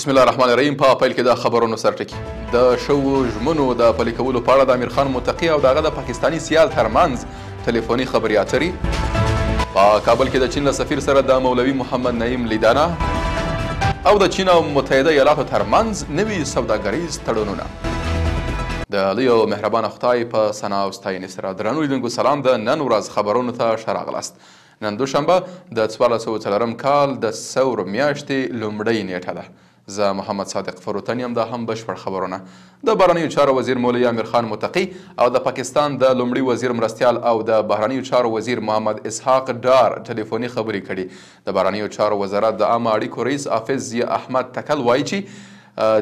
بسم الله الرحمن الرحیم. په پیل کې د خبرونو سرټکي: د شوو ژمنو د پلي کولو په اړه د امیر خان متقي او د هغه د پاکستاني سیال ترمنځ ټلیفوني خبرې اترې. په کابل کې د چین له سفیر سره د مولوي محمد نعیم لیدنه او د چین او متحده ایالاتو ترمنځ نوي سوداګریز تړونونه. د لوی او مهربانه خدای په ثنا او ستاینې سره درنو لیدونکو سلام. د نن ورځ خبرونو ته ښه راغلاست. نن دوشنبه د 1404 کال د ثور میاشتې لومړۍ نیټه ده. زه محمد صادق فروتن یم. دا هم بشپړ خبرونه. د بهرنیو چارو وزیر مولوي امیر خان متقي او د پاکستان د لومړي وزیر مرستیال او د بهرنیو چارو وزیر محمد اسحاق ډار ټلیفوني خبرې کړي. د بهرنیو چارو وزارت د عامه اړیکو رئیس حافظ ضیا احمد تکل وایي چې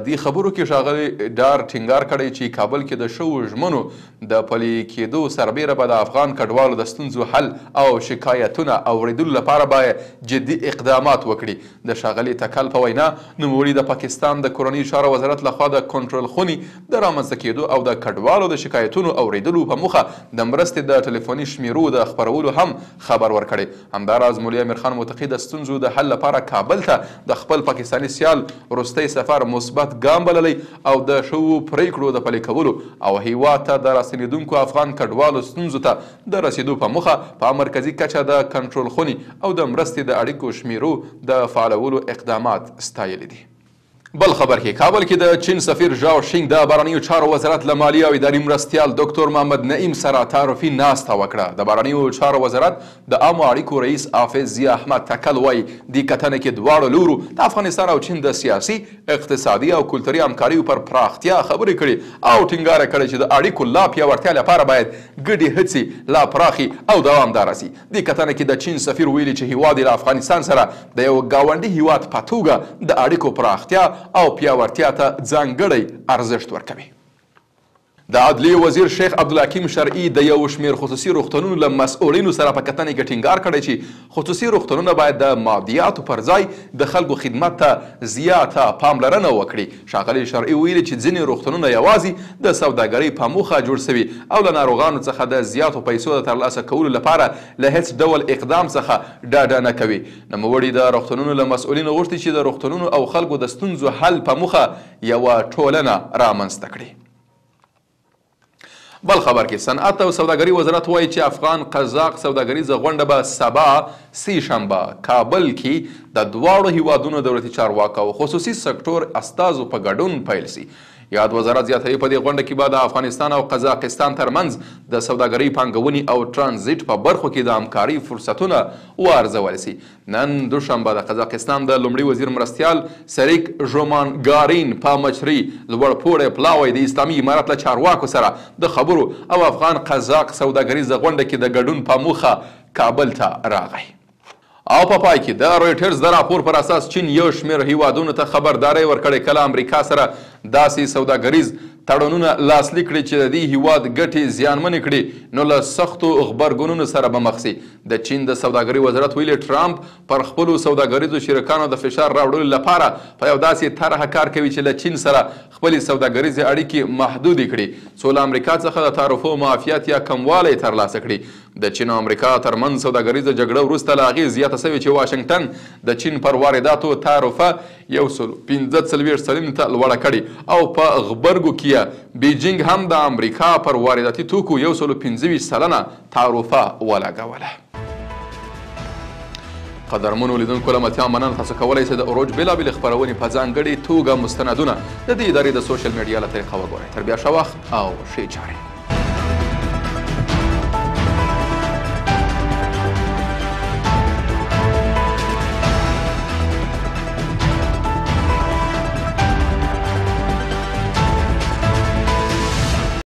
دې خبرو کې ښاغلي ډار ټینګار کړی چې کابل کې د شوو ژمنو د پلي کېدو سربېره به د افغان کډوالو د ستونزو حل او شکایتونه اورېدلو لپاره باید جدي اقدامات وکړي. د ښاغلي تکل په وینا نوموړي د پاکستان د کورنیو چارو وزارت لخوا د کنټرول خونې د رامنځته کېدو او د کډوالو د شکایتونو اورېدلو په موخه د مرستې د ټلیفوني شمېرو د خپرولو هم خبر ورکړی. همداراز مولوي امیر خان متقي د ستونزو د حل لپاره کابل ته د خپل پاکستاني سیال وروستی سفر مثبت ګام بللی او د شوو پرېکړو د پلي کولو او هیواد ته د راستنېدونکو افغان کډوالو ستونزو ته د رسېدو په موخه په مرکزي کچه د کنټرول خونې او د مرستې د اړیکو شمېرو د فعالولو اقدامات ستایلي دي. بل خبر کې کابل کې د چین سفیر ژاو شینګ د بهرنیو چارو وزارت له مالي او اداري مرستیال دکتور محمد نعیم سره تعارفي ناسته وکړه. د بهرنیو چارو وزارت د عامو اړیکو رئیس حافظ ضیا احمد تکل وایي دې کتنه کې دواړو لورو د افغانستان او چین د سیاسي، اقتصادي او کلتوري همکاریو پر پراختیا خبرې کړې او ټینګار یې کړی چې د اړیکو لا پیاوړتیا لپاره باید ګډې هڅې لا پراخې او دوامداره سي. دې کتنه کې د چین سفیر ویلي چې هیواد یې له افغانستان سره د یو ګاونډي هیواد په توګه د اړیکو پراختیا او پیاوړتیا ته ځانګړی ارزښت ورکوي. د عدلیې وزیر شیخ عبدالحکیم شرعي د یو شمېر خصوصي روغتونونو له مسؤلینو سره په کتنې کې ټینګار کړی چې خصوصي روغتونونه باید د مادیاتو پر ځای د خلکو خدمت ته زیاته پاملرنه وکړي. ښاغلي شرعي ویلي چې ځینې روغتونونه یوازې د سوداګرۍ په موخه جوړ سوي او له ناروغانو څخه د زیاتو پیسو د ترلاسه کولو لپاره له هیڅ ډول اقدام څخه ډاډه نه کوي. نوموړي د روغتونونو له مسؤلینو غوښتي چې د روغتونونو او خلکو د ستونزو حل په موخه یوه ټولنه رامنځته کړي. بل خبر کې صنعت او سوداګري وزارت وایي چې افغان قزاق سوداګریزه غونډه به سبا سې شنبه کابل کې د دواړو هیوادونو دولتي چارواکو او خصوصي سکتور استازو په ګډون پیل سي. یاد وزارت زیاتوي په دې غونډه کې به د افغانستان او قزاقستان ترمنځ د سوداګرۍ، پانګونې او ترانزیټ په برخو کې د همکارۍ فرصتونه وارزول سي. نن دوشنبه د قزاقستان د لومړي وزیر مرستیال سریک ژومانګارین په مشرۍ لوړ پوړی پلاوی د اسلامي امارت له چارواکو سره د خبرو او افغان قزاق سوداګریزه غونډه کې د ګډون په موخه کابل ته راغی. او په پای کې د رویټرز د راپور پر اساس چین یو شمېر هیوادونو ته خبرداری ورکړی کله امریکا سره داسې سوداګریز تړونونه لاسلیک کړي چې د دې هیواد ګټې زیانمنې کړي نو له سختو غبرګونونو سره به مخ سي. د چین د سوداګرۍ وزارت ویلي ټرمپ پر خپلو سوداګریزو شریکانو د فشار راوړلو لپاره په یو داسې طرحه کار کوي چې له چین سره خپلې سوداګریزې اړیکې محدودې کړي څو له امریکا څخه د تعرفو معافیت یا کموالی ترلاسه کړي. د چین او امریکا ترمنځ سوداګریزه جګړه وروسته له هغې زیاته سوې چې واشنګټن د چین پر وارداتو تعرفه 145% ته لوړه کړې او په غبرګو کې بیجینګ هم د امریکا پر وارداتي توکو 125% تعرفه ولګوله. قدرمنو لیدونکو له متیا مننه. تاسو کولی شئ د عروج بېلابېلې خپرونې په ځانګړې توګه مستندونه د دې ادارې د سوشل میډیا له طریقه وګورئ. تر بیا ښه وخت او ښې چارې.